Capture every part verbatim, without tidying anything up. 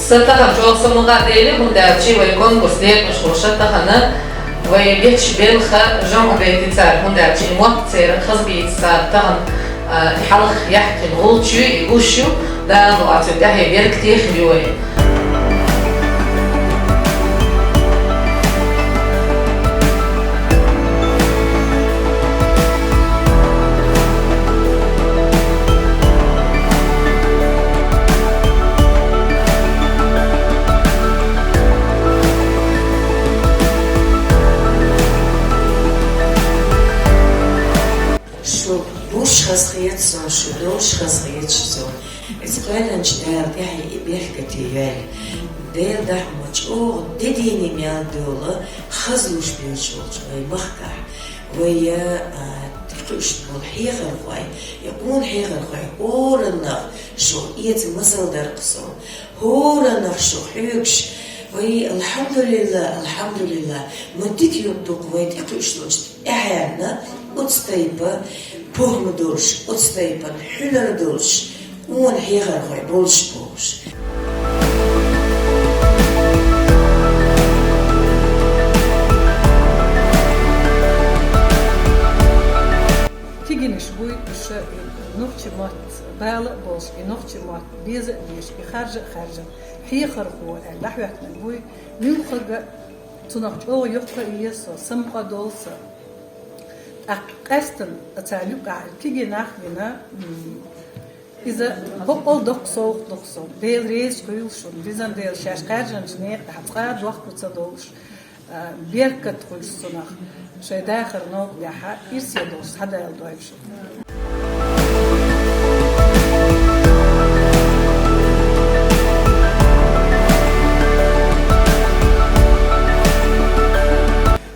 Са тахан чӀоагӀа самукъадели, хӀунда аьлча вай конкурс декъаш хӀуша тахан вай бечу белха жамӀ бейтицара, хӀунда аьлча и мотт церан хазбийца цара тахан, а, и хьалха яхкина гӀулч ю, и гуш ю, Дала оцу тӀаьхье беркате хир ю вай. Шу гуш хазахета сона, шу долуш хазахета сона. Иза кхоьллинчу Дала тӀаьхье и беркате йойла. Делан дуьхьа ма чӀогӀа де дийне мел дола хазлуш боьлуш волчу вай махкахь, вай, а, тӀекхуьуш болу хьехархой, я къона хьехархой, хӀораннах шу эца масал дара-кх со. ХӀораннах шу хьоьгуш, вай, алхьамдулилла, алхьамдулилла, ма дика юкъ ду-кх вай тӀекхуьуш долчу тӀаьхьенна, оцу тайпа похӀма долуш, оцу тайпана хьуьнар долуш, къона хьехархой болуш бохуш. Кегийнаш буй уьш, и нохчийн мотт бала а болуш, и нохчийн мотт беза а безаш, и харжа а хаьржина, хьехархо аьлла дӀахӀоьттинарг буй, муьлххачунна цунах чӀогӀа йоккха а еза со, самукъа долу сан. ТӀаккха къаьстина царна юкъахь кегий нах а вина, м, иза бакъал доккха совгӀат ду-кх суна. Дела реза хуьлда шуна, везан Дела, шаьш кхаьржинчу некъа тӀехь цкъа а дохко ца долуш, а, беркат хуьлуш цунах, шайн дахаран новкъа тӀехь ирсе долуш схьадала дойла шуна.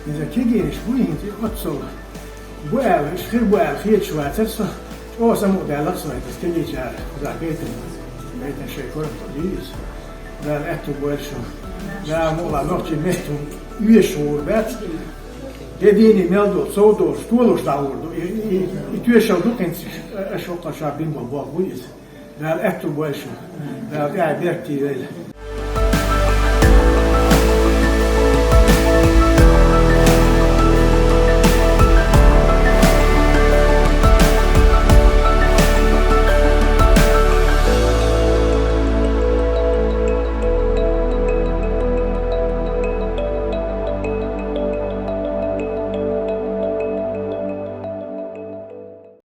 Иза кегийнаш буй хӀинца, оццул бу аьлла, иштта хир бу аьлла хеташ вацара со. ЧӀогӀа самукъадаьлла-кх со хӀинца, кегийчара кхузахь гайтина. Гайтина шайн кора-м тӀе дийр иза. Дала аьтту бойла шуна. Дала мукъалахь нохчийн меттан оьшуш гӀур бац. Де дийне мел долу, сов долуш, толуш дӀагӀур ду. И, и, и тоьшалла ду-кх хӀинца, аша воккхачара бина болу болх буй иза. Дала аьтту бойла шуна. Дала тӀаьхье беркате йойла.